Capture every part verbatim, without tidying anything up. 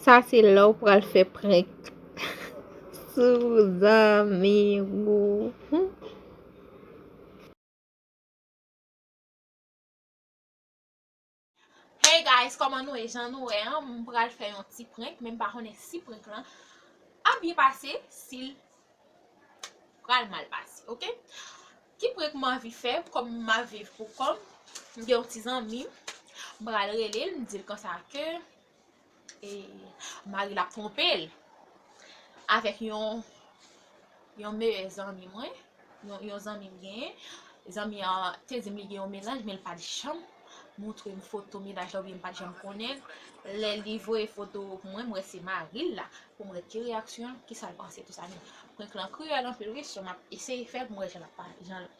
Sa se lè w pral fè prank sou zanmi w. Hmm. Hey guys, kòman nou ye? Jan nou wè an, m pral fè yon ti prank, men m pa konnen si prank lan ap byen pase, si l pral mal pase, oke? Ki prank m anvi fè, kòm m ap viv pou kò m, m gen yon ti zanmi, m pral rele l, m di l konsa ke, e, mari l ap twonpe l avèk yon, yon meyè zanmi mwen, yon, yon zanmi m genyen. Zanmi an te di m li gen yon mennaj, men l pa t janm montre m foto mennaj la, oubyen m pa t janm konnen l. Lè li voye foto pou mwen, m wè se mari l la. Pou m wè ki reyaksyon l, kisa l panse, tou sa. Men prank lan kriyèl anpil, wi, so m ap eseye fè l pou m wè jan l ap pa-, jan l,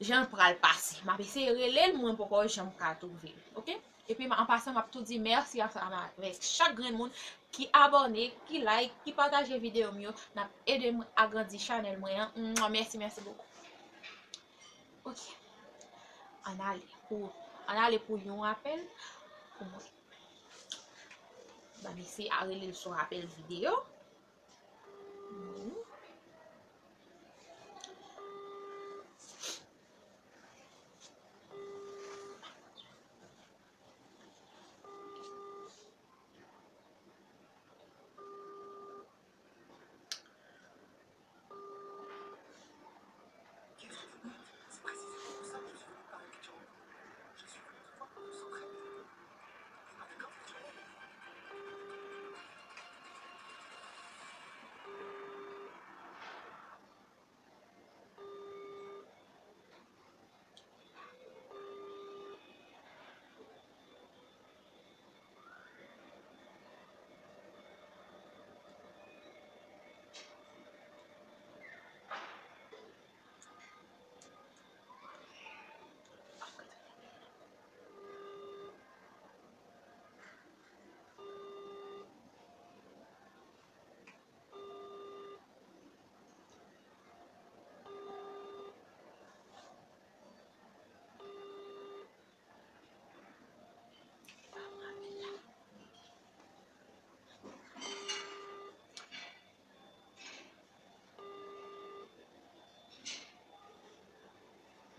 jan l pral pase. M ap eseye rele l, mwen poko janm ka twouve l, oke? Epi, m, an pasan, m ap tou di mèsi ansanm avèk chak grenn moun ki abòne, ki like, ki pataje videyo m yo. N ap ede m agrandi chanèl mwen an. Mwa, mèsi, mèsi bokou. Oke. Ann ale pou, ann ale pou yon apèl pou mwen. Ban m eseye a rele l sou apèl videyo. Hmm.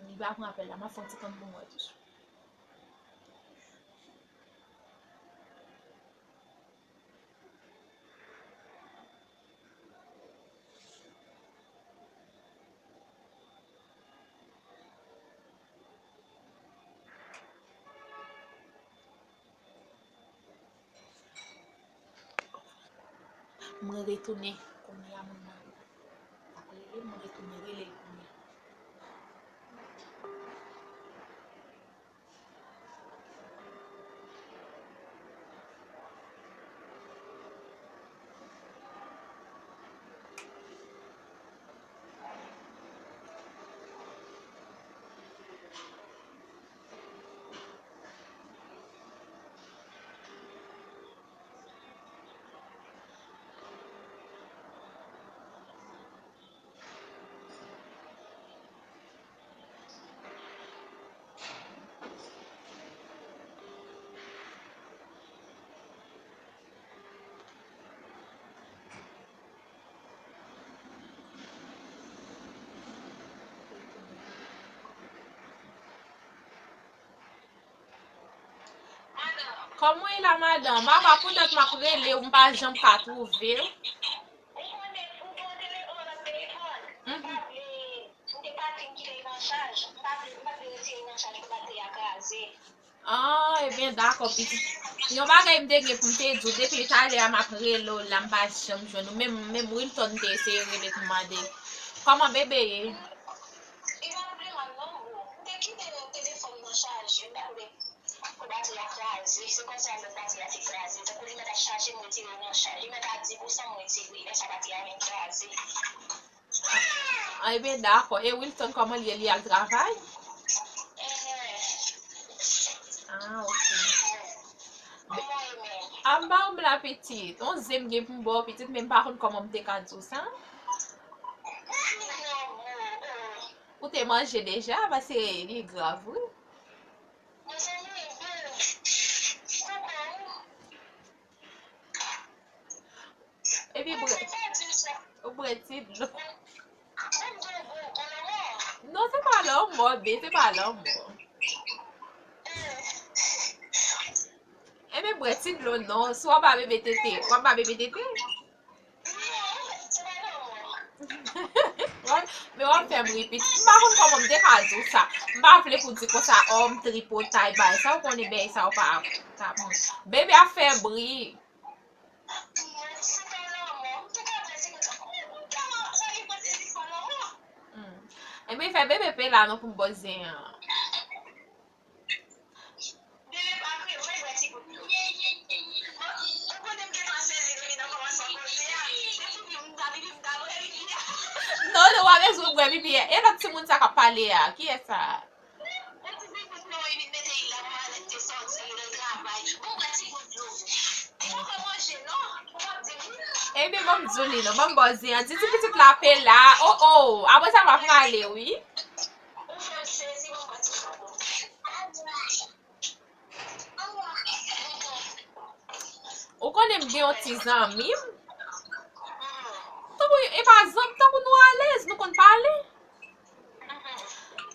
Li pa pran apèl la, m ap fè yon ti tann pou m wè toujou. Mwen retounen kounye a, moun nan ap rele m, mwen retounen rele l kounye a. Kòman w ye la, madanm? Apa, poutan m ap rele w, m pa janm ka twouve w. Ou konnen, ou gen yon tele-, yon lòt telefòn. Mhm. M pa vle, m te pati, m kite l nan chaj. M pa vle, m pa vle retire l nan chaj pou batri a kraze. Ah, ebyen, dakò, pitit. Yon bagay m te gen pou m te di w, depi talè a m ap rele w la, m pa janm jwenn ou. Menm, menm Wilton m te eseye rele pou m mande. Kòman bebe ye? Li pa vle mwen non, bro. M te kite telefòn nan chaje, m pa vle pou batri a kraze. Se konsa menm batri a te kraze. Tankou li mèt ap chaje, m retire l nan chaj. Li mèt a dis pousan, m retire l. Lè sa batri a vin kraze. Ah, ebyen, dakò. E Wilton, kòman l ye? Li al travay? Ah, ok. Ah, m ba w m la, pitit. On zen m gen pou m ba w, pitit, men m pa konn kòman m te ka di w sa. Ou te manje deja, paske li grav, wi. Mezanmi, bon, koko, Pi bre. Ou bre ti dlo. Non, se pa lanmò, be, se pa lanmò. Enben, bre ti dlo non. Si w ap ba bebe tete, w ap ba bebe tete? W ap, men w ap fè m ri, pitit. M pa konn kòman m te ka di w sa. M pa vle pou di konsa, ò, m tripotay, bay sa, ou konnen bèy sa, ou pa, pa bon. Bebe ap fè bri. Hmm. Enben, fè bebe pe la non pou m bò zen an. Non, non, w a bezwen bwè pipi a. E lòt timoun sa k ap pale a? Kiyès sa? Ebyen, ban m di w li non, ban m bò zen an. Di ti pitit la pe la. O, o, apre sa m ap rale, wi. Ou konnen m gen yon ti zanmi m. Tankou, e pa zanmi, tankou nou alèz, nou konn pale.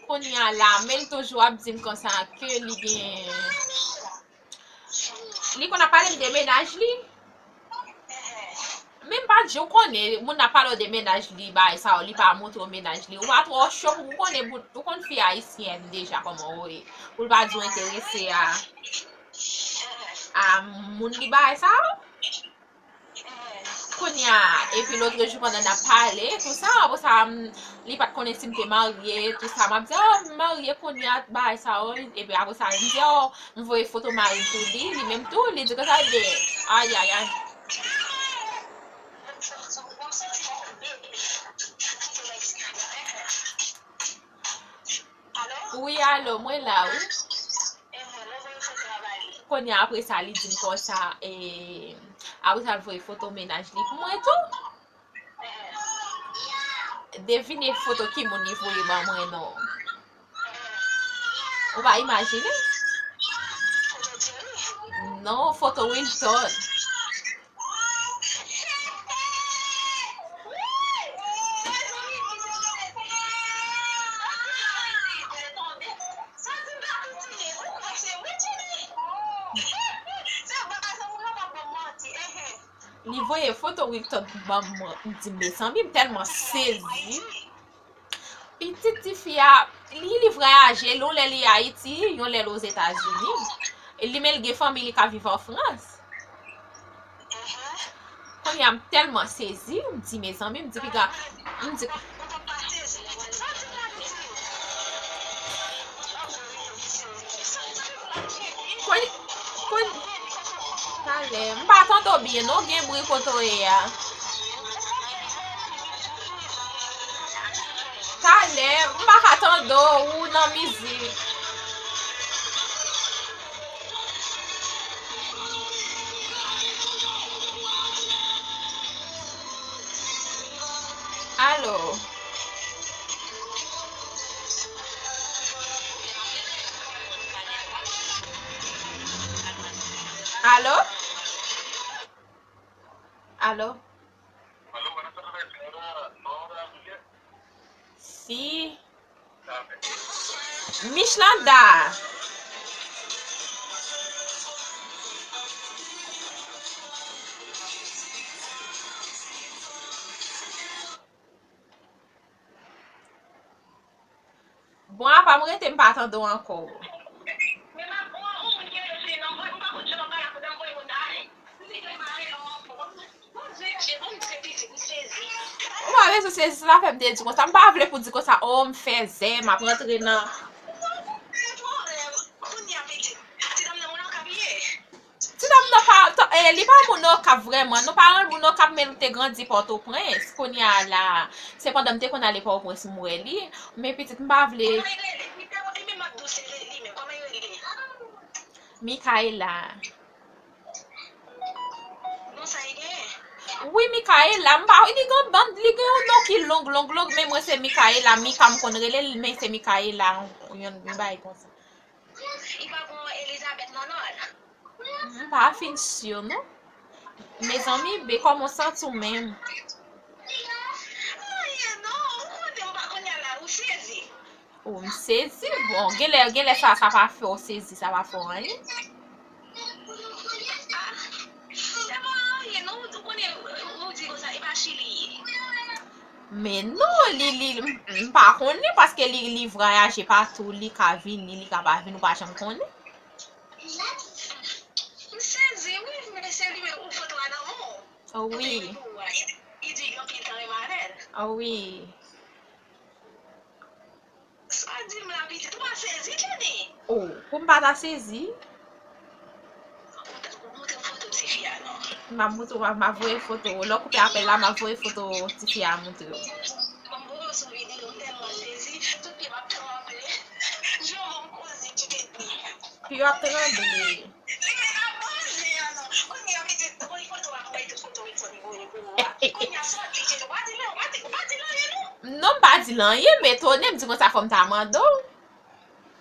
Kounye a la, men l toujou ap di m konsa ke li gen, li konn ap pale m de mennaj li. Men m pa di, ou konnen, moun ap pale w de mennaj li, bagay sa yo, li pa montre w mennaj li. Ou pa twò cho pou ou konnen, ou konn fi ayisyèn deja kòman ou ye. Pou l pa di w enterese a, a moun li bagay sa yo. Kounye a, epi lotrejou pandan n ap pale, tou sa, apre sa, m, li pa t konnen si m te marye, tou sa. M ap di, "Oh, m marye kounye a, bagay sa yo." Epi apre sa, li di, "Oh, m voye foto mari m pou li, li menm tou, li di konsa, li di, ayayay." Wi, alo, mwen la, wi. Kounye a, apre sa, li di m konsa, e, apre sa, l voye foto mennaj li pou mwen tou. Devine foto ki moun li voye ban mwen non. Ou pa imajine? Non, foto Wilton. Li voye foto Wilton ban mwen, m di, mezanmi, m tèlman sezi. Pitit tifi a, li, li vwayaje, yon lè li Ayiti, yon lè l Ozetazini. E li menm, li gen fanmi li k ap viv an Frans. Kounye a, m tèlman sezi, m di, mezanmi, m di, piga, m di, Kon, kon, talè, m pa tande w byen, non, gen bri kote w ye a. Talè, m pa ka tande w, ou nan mizik. Alo. Alo? Alo? Si. Michlanda. Bon, apa m rete, m pa tande w ankò. Ou pa bezwen sezi, se zafè m te di konsa. M pa vle pou di konsa, o, m fèzè, m ap rantre nan. Ti dam nan pa, ta-, eh, li pa moun Okap vrèman. Nou pa moun Okap, men nou te grandi Pòtoprens. Kounye a la, se pandan m te konn ale Pòtoprens m wè li. Men pitit, m pa vle. Mikaela. Wi, Mikaela. M pa, li gen bann, li gen yon non ki long, long, long, men mwen se Mikaela. Mika m konn rele l, men se Mikaela. Yon, yon bagay konsa. Li pa gon Elizabeth nan non l. M pa fin si non. Mezanmi, be, kòman w santi w menm? Anyen non, ou konnen m pa konnen la, ou sezi. Oh, m sezi. Bon, genlè, genlè sa, sa pa fè w sezi, sa pa fè w anyen. Ah, se pa anyen non, ou konnen, ou di konsa, e pa Chili ye. Men non, li, li, m, m pa konnen, paske li, li vwayaje patou, li ka vini, li ka pa vini, ou pa janm konnen. M sezi, wi, men se li menm, ou foto a nan men w. Oh, wi. Li di gen anpil tan renmen avè l. Oh, wi. Sa di m la pitit, ou pa sezi, Jenny? Oh, pou m pa ta sezi? Ou ta, ou montre m foto tifi a non. M ap montre w, m ap voye foto. Lè w koupe apèl la, m ap voye foto tifi a montre w. M ap voye w sou videyo, m tèlman sezi, tout pye m ap tranble. Jan m koze, tu te di. Pye w ap tranble. Li menm ap boze an non. Kounye a pitit, ou foto a, ou bay tout foto w, fò li voye pou ou a. Kounye a sòti, ou pa di l, ou pa di, ou pa di l anyen non. Non, m pa di l anyen, m etone, m di konsa fò m ta mande w.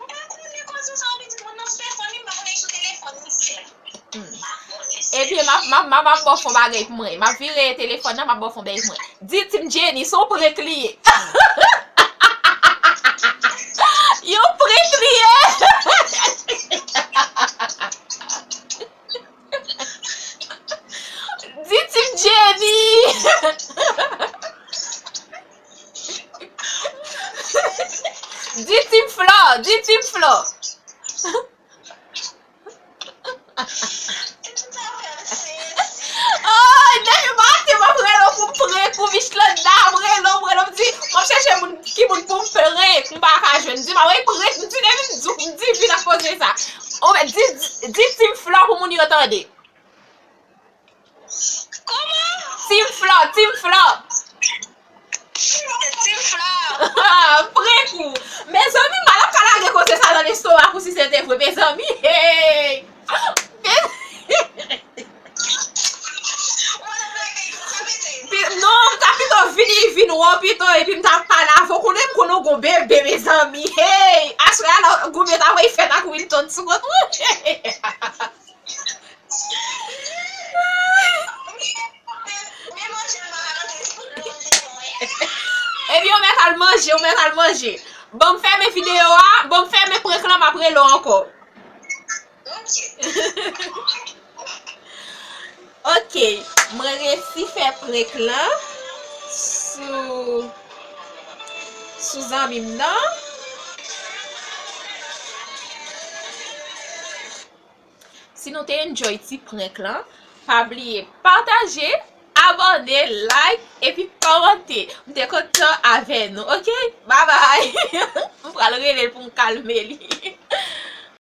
Ou pa konnen koze sa, ou pitit moun nan fè fanmi, m pa konnen sou telefòn li fè. Hmm. Ebyen, m ap, m ap, m ap, m ap ba w fè yon bagay pou mwen. M ap vire telefòn nan, m ap ba w fè yon bagay pou mwen. Di Team Jenny, se yon prank li ye. Yon prank li ye. Di Team Jenny. Di Team Flò, di Team Flò. Oh, depi maten m ap rele w pou m prank ou, Michlanda, m rele w, m rele w, m di, m ap chèche moun, ki moun pou m prank, m pa ka jwenn. Di m ap prank, m di depi m di, m di vin ak koze sa. Ou mèt di, di, di Team Flò pou moun yo tande. Kòman? Team Flò, Team Flò. Team Flò. Prank ou. Mezanmi, mal ap ka lage koze sa nan lestomak ou si se te vre, mezanmi. Hey! Pi-, non, m ta pito vini, vin wè w pito, epi m ta pale avè w, konnen m konnen w gon bebe, mezanmi. Hey! Aswè a la, gon bebe ta voye fèt ak Wilton sou kont mwen. Ebyen, ou mèt al manje, ou mèt al manje. Ban m fèmen videyo a, ban m fèmen prank lan, m ap rele w ankò. Ok, mwen resi fè prank lan sou, sou zanmi m nan. Si nou te enjoy ti prank lan, pa bliye pataje, abòne, like, epi kòmante. M te kontan avè nou, ok? Babay! M pral rele l pou m kalme li.